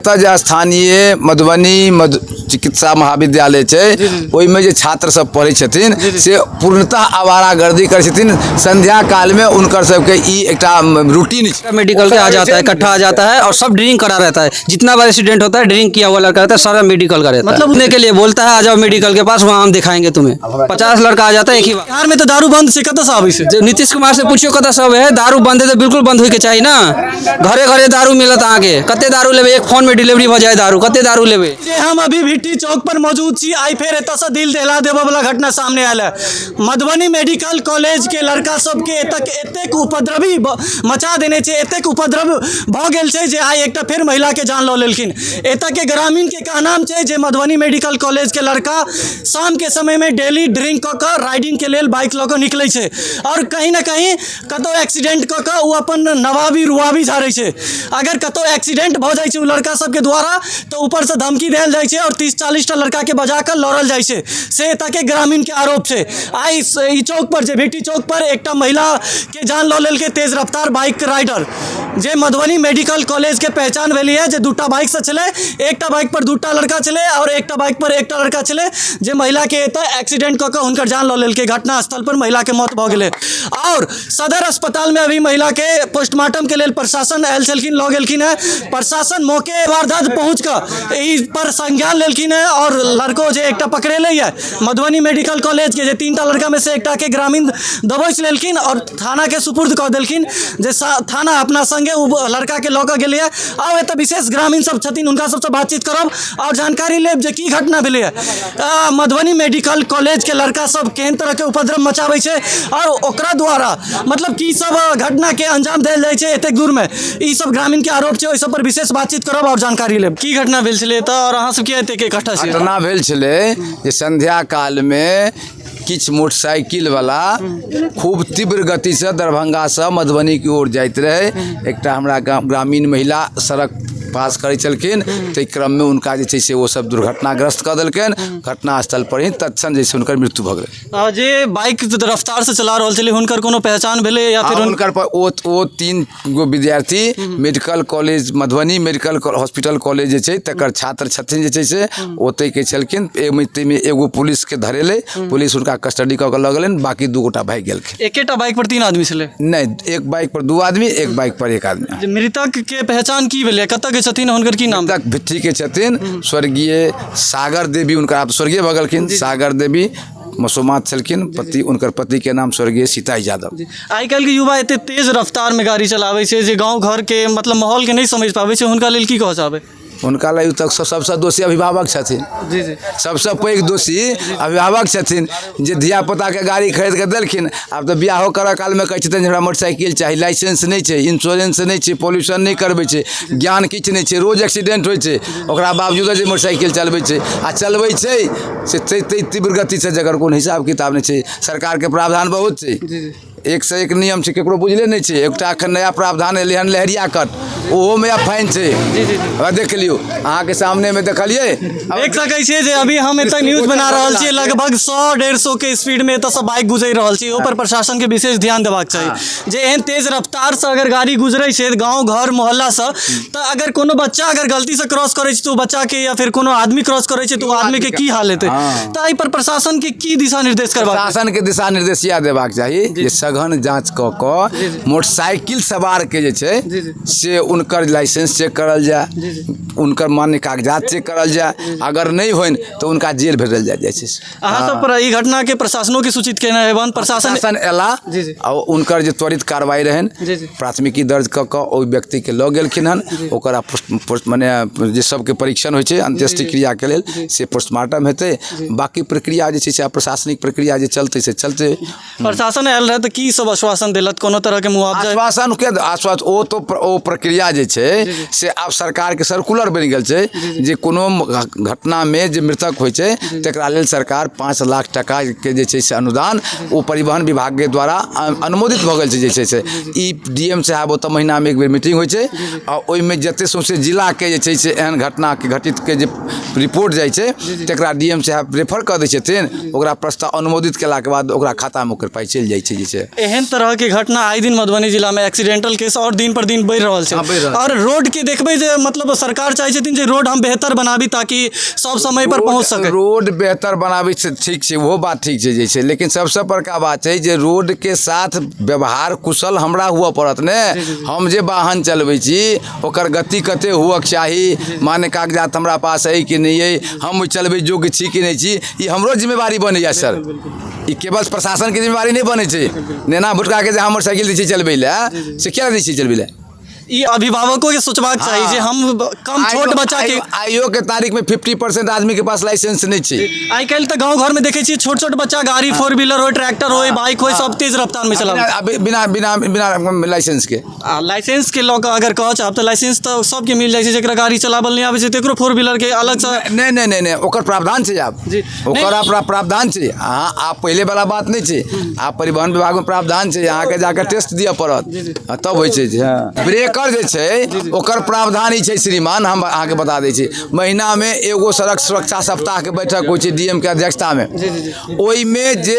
एतऽ जे स्थानीय मधुबनी मधु चिकित्सा महाविद्यालय छै, ओहिमे जे छात्र सब पढ़ै छथिन से पूर्णतः आवारागर्दी करै छथिन। संध्या कालमे हुनकर सबके ई एकटा रूटीन छै। मेडिकल के आ जाता है, इकट्ठा आ जाता है और सब ड्रिंक करा रहता है। जितना बार एक्सीडेंट होता है ड्रिंक किया हुआ लड़का रहता है, सारा मेडिकल का रहता है। मतलब के लिए बोलता है आ जाओ मेडिकल के पास, वहाँ हम दिखाएंगे तुम्हें। 50 लड़का आ जाता है एक ही बार। बिहार में तो दारू बंद छै, कतऽसँ आबै छै? जे नीतीश कुमार से पूछियो कतऽ सब है, दारू बंद है तऽ बिल्कुल बंद होइके चाही ना। घरे घरे दारू मिलत अहाँके, कते दारू लेबै? एक फोन में डिलीवरी भऽ जाए दारू, कते दारू लेबै? जे हम अभी भिट्टी चौक पर मौजूद छी, आइ फेर एतऽसँ दिल दहला देबऽ वाला घटना सामने आयल है। मधुबनी मेडिकल कॉलेज के लड़का सबके एतक एतेक उपद्रवी मचा देने छै, एतेक उपद्रव भऽ गेल छै जे आइ एकटा फेर महिला के जान लऽ लेलखिन। एतऽ के ग्रामीण के कहनाम छै जे मधुबनी मेडिकल कॉलेज के लड़का शाम के समय में डेली ड्रिंक कऽ कऽ राइडिंग के लेल बाइक लऽ कऽ निकलै छै और कहीं ना कहीं कतौ एक्सीडेंट कऽ कऽ ओ अपन नवाबी रुआबी झाड़ै छै। अगर कतौ एक्सीडेंट भऽ जाइ छै ओ लड़का सबके द्वारा तऽ ऊपरसँ धमकी देल जाइ छै और 30-40 टा लड़का के बजा कऽ लड़ल जाइ छै, से एतऽ के ग्रामीण के आरोप छै। आइ ई चौक पर जे भिट्टी चौक पर एकटा महिला के जान लऽ लेलकै तेज रफ्तार बाइक राइडर, जे मधुबनी मेडिकल कॉलेज के पहचान भेलै जे दूटा बाइकसँ छलै, एकटा बाइक पर दूटा लड़का छलै और एकटा बाइक पर एकटा लड़का छलै, जे महिला के एतऽ एक्सीडेंट कऽ कऽ हुनकर जान लऽ लेलकै। घटना स्थल पर महिला के मौत भऽ गेलै और सदर अस्पताल में अभी महिला के पोस्टमार्टम के लेल प्रशासन आयल छलखिन, लऽ गेलखिन हेँ। प्रशासन मौके वारदात पहुँच कऽ ई पर संज्ञान लेलखिन हेँ और लड़को जे एकटा पकड़ेलै है मधुबनी मेडिकल कॉलेज के, जे 3टा लड़का में से एकटा के ग्रामीण दबोच लेलखिन और थाना के सुपुर्द कऽ देलखिन, जे थाना अपना संगे ओ लड़का के लऽ कऽ गेलै। आउ एतऽ विशेष ग्रामीण सब छथिन, हुनका सबसँ बातचीत करब और जानकारी लेब जे की घटना भेलै है। मधुबनी मेडिकल कॉलेज के लड़का सब केहन तरह के उपद्रव मचाबै छै और ओकरा द्वारा मतलब की सब घटना के अंजाम देल जाइ छै एतेक दूर में, ई सब ग्रामीण के आरोप छै। ओहि सब पर विशेष बातचीत करब और जानकारी लेब। की घटना भेल छलै एतऽ और अहाँ सब किया एतेक इकट्ठा छी? घटना भेल छलै जे संध्या काल में किछु मोटरसाइकिल वाला खूब तीव्र गतिसँ दरभंगासँ मधुबनी की ओर जाइत रहै। एकटा हमरा ग्रामीण महिला सड़क पास करै छलखिन, ताहि क्रममे हुनका जे छै से ओ सब दुर्घटनाग्रस्त कऽ देलकनि। घटनास्थल पर ही तत्क्षण जे छै हुनकर मृत्यु भऽ गेलै। जे बाइक रफ्तार से चला रहल छलै हुनकर कोनो पहचान भेलै या फिर हुनकर पर ओ 3 गो विद्यार्थी medical college Madhubani medical hospital college जे छै तकर छात्र छथिन, जे छै से ओतहि के छलखिन। ताहिमे एगो पुलिसके धरेलै, पुलिस हुनका कस्टडी कऽ के लऽ गेलनि, बाकी 2 गोटा भागि गेलखिन। एकेटा बाइक पर 3 आदमी छलै? नहि, एक बाइक पर 2 आदमी, एक बाइक पर 1 आदमी। जे मृतक के पहचान की भेलै, कतऽ के छथिन, हुनकर की नाम? मृतक भिट्ठी के छथिन स्वर्गीय सागर देवी, हुनकर आब स्वर्गीय भऽ गेलखिन, सागर देवी मसोमात छलखिन पति, हुनकर पति के नाम स्वर्गीय सीता यादव। आइ काल्हि के युवा एते तेज रफ्तार में गाड़ी चलाबै छै जे गाँव घर के मतलब माहौल के नहि समझ पाबै छै, हुनका लेल की कहऽ चाहबै? हुनका लेल तऽ सबसँ दोषी अभिभावक छथिन। जी जी। सबसँ पैघ दोषी अभिभावक छथिन जे धियापुताके गाड़ी खरीद कऽ देलखिन। आब तऽ बियाहो करऽ कालमे कहै छथिन जे हमरा मोटरसाइकिल चाही, लाइसेंस नहि छै, इंश्योरेंस नहि छै, पॉल्यूशन नहि करबै छै, ज्ञान किछु नहि छै, रोज एक्सीडेंट होइ छै, ओकरा बावजूदो जे मोटरसाइकिल चलबै छै आ चलबै छै से तै तीव्र गतिसँ जकर कोनो हिसाब किताब नहि छै। सरकारके प्रावधान बहुत छै, एक से एक नियम छै, केकरो बुझले नहि छै। एकटा एखन नया प्रावधान एलै हन लहरिया कट, ओहोमे आब फाइन छै। देख लियौ अहाँके सामनेमे देखलियै, देख सकै छियै जे अभी हम एतऽ न्यूज बना रहल छियै, लगभग 100-150 के स्पीड में एतऽसँ बाइक गुजरि रहल छै। ओहि पर प्रशासन के विशेष ध्यान देबाक चाही जे एहन तेज रफ्तारसँ अगर गाड़ी गुजरै छै गाँव घर मोहल्लासँ, तऽ अगर कोनो बच्चा अगर गलतीसँ क्रॉस करै छै तऽ ओ बच्चाके, या फिर कोनो आदमी क्रॉस करै छै तऽ ओ आदमीके की हाल हेतै। तऽ एहि पर प्रशासन के की दिशा निर्देश करबाक? प्रशासन के दिशा निर्देश इएह देबाक चाही जे सघन जाँच कऽ कऽ मोटरसाइकिल सवारके जे छै से हुनकर लाइसेंस चेक करल जाय, हुनकर मान्य कागजात चेक करल जाय, अगर नहि होइन तऽ हुनका जेल भेजल जाय छै। अहाँ सब पर ई घटना के प्रशासनो के सूचित केने हेबन? प्रशासन एला आ हुनकर जे त्वरित कार्रवाई रहनि, प्राथमिकी दर्ज कऽ कऽ ओहि व्यक्तिके लऽ गेलखिन हन, ओकरा मने जे सबके परीक्षण होइ छै अंत्येष्टि क्रियाके लेल से पोस्टमार्टम हेतै, बाकी प्रक्रिया जे छै से प्रशासनिक प्रक्रिया जे चलतै से चलतै। प्रशासन आयल रहै तऽ की सब आश्वासन देलक? कोनो तरहके मुआवजा? आश्वासन के आश्वासन ओ तो ओ प्रक्रिया जे छै से आब सरकारके सर्कुलर बनि गेल छै जे कोनो घटनामे जे मृतक होइ छै तकरा लेल सरकार 5 लाख टाकाके जे छै से अनुदान ओ परिवहन विभागके द्वारा अनुमोदित भऽ गेल छै। जे छै से ई डी एम साहब ओतऽ महीनामे एक बेर मीटिंग होइ छै आ ओहिमे जते सौंसे जिलाके जे छै से एहन घटनाके घटितके जे रिपोर्ट जाइ छै तकरा डी एम साहब रेफर कऽ दै छथिन, ओकरा प्रस्ताव अनुमोदित केलाके बाद ओकरा खातामे ओकर पाइ चलि जाइ छै। जे छै एहन तरह के घटना आइ दिन मधुबनी जिला में एक्सीडेंटल केस और दिन पर दिन बढ़ि रहल छै। हाँ, बढ़ि रहल। और रोड के देखबै जे मतलब सरकार चाहै छथिन जे रोड हम बेहतर बनाबी ताकि सब समय पर पहुँच सकै। रोड बेहतर बनाबै से ठीक छै, ओहो बात ठीक छै जे छै, लेकिन सबसँ बड़का बात छै जे रोडके साथ व्यवहार कुशल हमरा हुअ पड़त ने। हम जे वाहन चलबै छी ओकर गति कते हुअके चाही, मान्य कागजात हमरा पास अइ कि नहि अइ, हम ओहि चलबै योग्य छी कि नहि छी, ई हमरो जिम्मेवारी बनैए सर। ई केवल प्रशासनके जिम्मेवारी नहि बनै छै। नेना भुटकाके जे अहाँ मोटरसाइकिल दै छियै चलबै लए, से किया दै छियै चलबै लए? ई अभिभावको के सोचबाक चाही जे हम कम छोट बच्चा के आइयो के तारीख में 50% आदमी के पास लाइसेंस नहीं छै। आइ काल्हि तऽ गाँव घर में देखै छियै छोट छोट बच्चा गाड़ी फोर व्हीलर होय, ट्रैक्टर होय, बाइक होय, सब तेज रफ्तार में चलाबै। बिना बिना बिना लाइसेंस के। आ लाइसेंस के लऽ कऽ अगर कहऽ चाहब तऽ लाइसेंस तऽ सबके मिल जाइ छै, जेकरा गाड़ी चलाबल नहि आबै छै तकरो फोर व्हीलर के अलगसँ। नहि नहि नहि नहि, ओकर प्रावधान छै आब। जी। ओकर आब प्रावधान छै। अहाँ आब पहिले वाला बात नहि छै, आब परिवहन विभाग में प्रावधान छै, अहाँके जाके टेस्ट दिअ पड़त तब होइ छै। ब्रेकर जे छै ओकर प्रावधान ई छै श्रीमान, हम अहाँके बता दै छी, महीनामे एगो सड़क सुरक्षा सप्ताहके बैठक होइ छै डीएम के अध्यक्षतामे। ओहिमे जे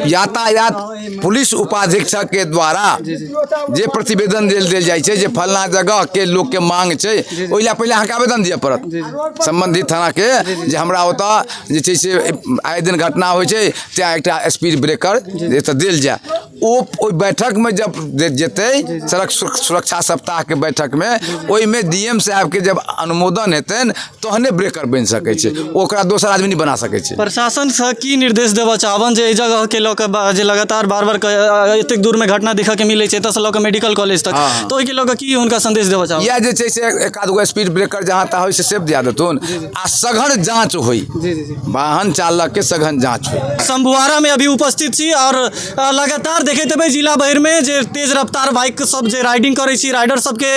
यातायात पुलिस उपाधीक्षक के द्वारा जे प्रतिवेदन देल देल जाइ छै जे फलना जगहके लोकके मांग छै, ओहि लए पहिले अहाँके आवेदन दिअ पड़त सम्बन्धित थानाके जे हमरा ओतऽ जे छै से आए दिन घटना होइ छै, तेँ एकटा स्पीड ब्रेकर एतऽ देल जाय। ओ ओहि बैठकमे जब जेतै सड़क सुरक्षा सप्ताहके बैठकमे, ओहिमे डीएम साहबके जब अनुमोदन हेतनि तहने ब्रेकर बनि सकै छै, ओकरा दोसर आदमी नहि बना सकै छै। प्रशासनसँ की निर्देश देबऽ चाहबनि जे एहि जगहके लऽ कऽ जे लगातार बार बार एतेक दूरमे घटना देखऽके मिलै छै, एतऽसँ लऽ कऽ मेडिकल कॉलेज तक, तऽ ओहिके लऽ कऽ की हुनका संदेश देबऽ चाहब? इएह जे छै से एक आध गो स्पीड ब्रेकर जहाँ तहाँ होइ से सेफ दिया देथुन आ सघन जाँच होइ, वाहन चालकके सघन जाँच होइ। शंभुआरा में अभी उपस्थित छी और लगातार देखैत हेबै जिला भरिमे जे तेज रफ्तार बाइक सब जे राइडिंग करै छी, राइडर सबके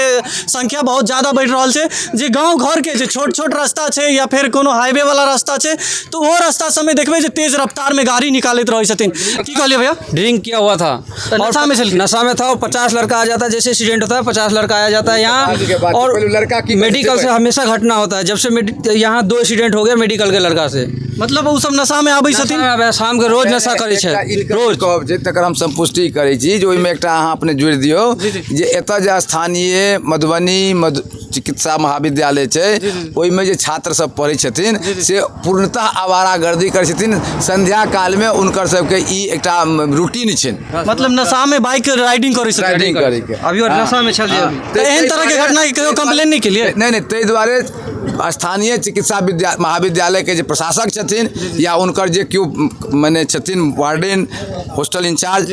संख्या बहुत ज़्यादा बढ़ि रहल छै। जे गाँव घरके जे छोट छोट रास्ता छै या फेर कोनो हाईवे वाला रास्ता छै तऽ ओहो रास्ता सबमे देखबै जे तेज रफ्तारमे गाड़ी निकालैत रहै छथिन। की कहलियै भैया? ड्रिंक किया हुआ था और नशा में छलखिन। नशा में था और 50 लड़का आ जाता है, जैसे एक्सीडेंट होता है 50 लड़का आ जाता है यहाँ। और लड़का की मेडिकल से हमेशा घटना होता है, जब से यहाँ 2 एक्सीडेंट हो गया मेडिकल के लड़का से। मतलब ओ सब नशा में आबै छथिन, शाम के रोज नशा करै छै। रोज कहब छै तकर हम संपुष्टि करै छी जे ओहिमे एकटा अहाँ अपने जोड़ि दियौ जे एतऽ जे स्थानीय मधुबनी चिकित्सा महाविद्यालय छै ओहिमे जे छात्र सब पढ़ै छथिन से पूर्णतः आवारागर्दी करै छथिन। संध्या कालमे हुनकर सबके ई एकटा रूटीन छनि, मतलब नशा में बाइक राइडिंग करै छथिन। राइडिंग करैके अभी और नशा में छल। तऽ एहन तरहके घटना के कहियो कंप्लेन नहि केलियै? नहि नहि, ताहि दुआरे स्थानीय चिकित्सा महाविद्यालय के जे प्रशासक छथिन या हुनकर जे केओ मने छथिन वार्डन, हॉस्टल इंचार्ज,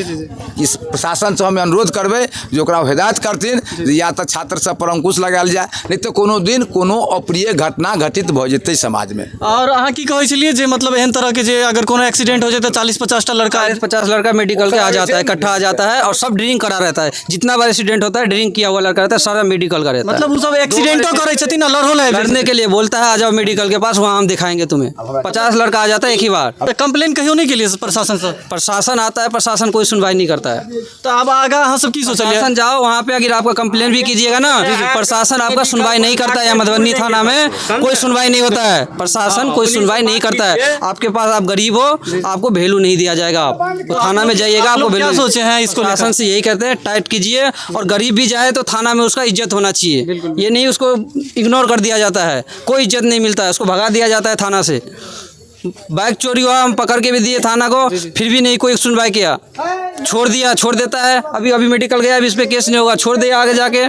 इस प्रशासनसँ हम अनुरोध करबै जे ओकरा हिदायत करथिन या तऽ छात्र सब पर अंकुश लगायल जाय, नहि तऽ कोनो दिन कोनो अप्रिय घटना घटित भऽ जेतै समाजमे। और अहाँ की कहै छलियै जे मतलब एहन तरहके जे अगर कोनो एक्सीडेंट हो जाए तऽ 40-50टा लड़का 40-50 लड़का मेडिकल के आ जाता है, इकट्ठा आ जाता है और सब ड्रिंक करा रहता है। जितना बार एक्सीडेंट होता है ड्रिंक किया हुआ लड़का रहता है, सारा मेडिकल का रहता है। मतलब वो सब एक्सीडेंटो करै छथिन आ लड़हो लए लड़ने के लिए बोलता है आ जाओ मेडिकल के पास, वहाँ हम दिखाएंगे तुम्हें। 50 लड़का आ जाता है एक ही बार। तऽ कंप्लेन कहियो नहि केलियै प्रशासन से? प्रशासन आता है, प्रशासन कोई सुनवाई नहीं करता है। तऽ आब आगाँ अहाँ सब की सोचलियै? प्रशासन जाओ वहाँ पे, अगर आपका कंप्लेन भी कीजिएगा ना, प्रशासन आपका सुनवाई नहीं करता है। मधुबनी थाना में कोई सुनवाई नहीं होता है, प्रशासन कोई सुनवाई नहीं करता है। आपके पास आप गरीब हो, आपको वैल्यू नहीं दिया जाएगा। आप तो थाना में जाइएगा, आपको क्या वैल्यू सोचे हैं इसको लेकर? प्रशासन से यही कहते हैं टाइट कीजिए, और गरीब भी जाए तो थाना में उसका इज्जत होना चाहिए। ये नहीं उसको इग्नोर कर दिया जाता है, कोई इज्जत नहीं मिलता है, उसको भगा दिया जाता है थाना से। बाइक चोरी हुआ, हम पकड़ के भी दिए थाना को, फिर भी नहीं कोई सुनवाई किया, छोड़ दिया, छोड़ देता है। अभी अभी मेडिकल गया, अभी इस पर केस नहीं होगा, छोड़ दिया। आगे जाके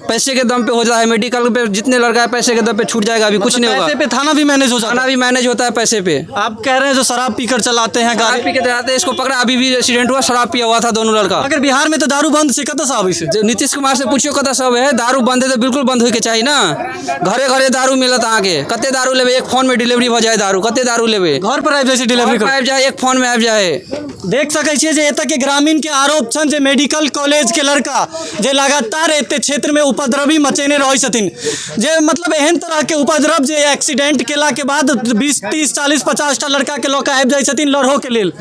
पैसे के दम पे हो जाए, मेडिकल पे जितने लड़का है पैसे के दम पे छूट जाएगा, अभी कुछ नहीं होगा। पैसे पे थाना भी मैनेज हो जाता थाना है? भी मैनेज होता है पैसे पे। आप कह रहे हैं जो शराब पीकर चलाते हैं शराब गाड़ी पी के चलाते हैं, इसको पकड़ा, अभी भी एक्सीडेंट हुआ, शराब पिया हुआ था दोनों लड़का। अगर बिहार में तो दारू बंद से कतऽ से आबै छै? जो नीतीश कुमार से पूछियो कतऽ सब है, दारू बंद है तो बिल्कुल बंद होइके चाही ना। घरे घरे दारू मिलत अहाँके, कते दारू लेबै? एक फोन में डिलीवरी भऽ जाए दारू, कते दारू लेबै? घर पर आबि जाइ छै डिलीवरी। आबि जाए, एक फोन में आबि जाए। देख सकै छियै जे एतऽ के ग्रामीण के आरोप छनि जे मेडिकल कॉलेज के लड़का जे लगातार एते क्षेत्र में उपद्रवी मचेने रहै छथिन, जे मतलब एहन तरह के उपद्रव जे एक्सीडेंट केला के बाद 20, 30, 40, 50टा लड़का के लऽ कऽ आबि जाइ छथिन लड़हो के लेल।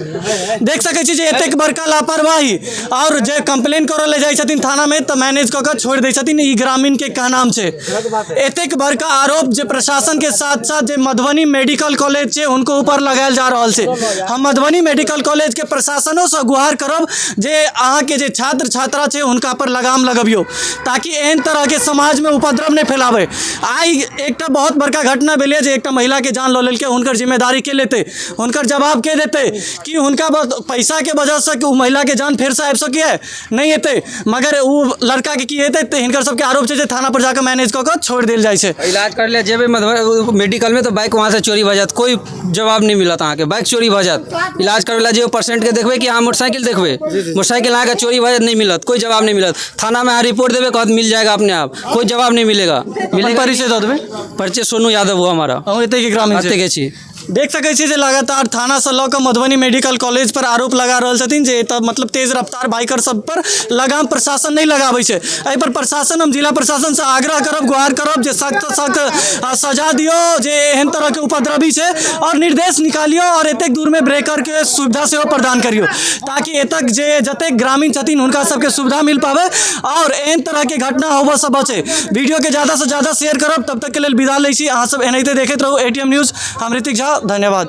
देख सकै छी जे एतेक बड़का लापरवाही, और जे कंप्लेन करऽ लए जाइ छथिन थाना में तऽ मैनेज कऽ कऽ छोड़ि दै छथिन, ई ग्रामीण के कहनाम छै। एतेक बड़का आरोप जे प्रशासन के साथ साथ जे मधुबनी मेडिकल कॉलेज छै हुनको ऊपर लगायल जा रहल छै। हम मधुबनी मेडिकल कॉलेजके प्रशासनोसँ गुहार करब जे अहाँके जे छात्र छात्रा छै हुनका पर लगाम लगबियौ, ताकि एहन तरहके समाजमे उपद्रव नहि फैलाबै। आइ एकटा बहुत बड़का घटना भेलै जे एकटा महिलाके जान लऽ लेलकै। हुनकर जिम्मेदारी के लेतै? हुनकर जवाब के देतै? कि हुनका पैसाके वजहसँ कि ओ महिलाके जान फेरसँ आबि सकैए? नहि एतै। मगर ओ लड़काके की हेतै? तऽ हिनकर सबके आरोप छै जे थाना पर जाकऽ मैनेज कऽ कऽ छोड़ि देल जाइ छै। इलाज कर ले जेबै मधुबनी मेडिकलमे तऽ बाइक वहाँसँ चोरी भऽ जायत, कोइ जवाब नहि मिलत अहाँके। बाइक चोरी भऽ जायत। इलाज करै लए जेबै, पेशेंटके देखबै कि अहाँ मोटरसाइकिल देखबै? मोटरसाइकिल अहाँके चोरी भऽ जायत, नहि मिलत, कोइ जवाब नहि मिलत। थानामे अहाँ रिपोर्ट देबै, कहत मिल जाएगा अपने आप। कोइ जवाब नहि मिलेगा। मिलेगा। परिचय दऽ देबै। परिचय सोनू यादव हुआ हमारा। अहूँ एतैके ग्रामीण छी? एतयके छी। देख सकै छी जे लगातार थानासँ लऽ कऽ मधुबनी मेडिकल कॉलेज पर आरोप लगा रहल छथिन जे एतऽ मतलब तेज रफ्तार बाइकर सब पर लगाम प्रशासन नहि लगाबै छै। एहि पर प्रशासन, हम जिला प्रशासनसँ आग्रह करब, गुहार करब जे सख्त सख्त सजा दियौ जे एहन तरहके उपद्रवी छै आओर निर्देश निकालियौ आओर एतेक दूरमे ब्रेकरके सुविधा सेहो प्रदान करियौ, ताकि एतक जे जतेक ग्रामीण छथिन हुनका सबके सुविधा मिल पाबै आओर एहन तरहके घटना होबऽसँ बचे। वीडियोके ज़्यादासँ ज़्यादा शेयर करब। तब तकके लेल विदा लै छी। अहाँ सब एनाहिते देखैत रहू एटीएम न्यूज़। हम ऋतिक झा, धन्यवाद।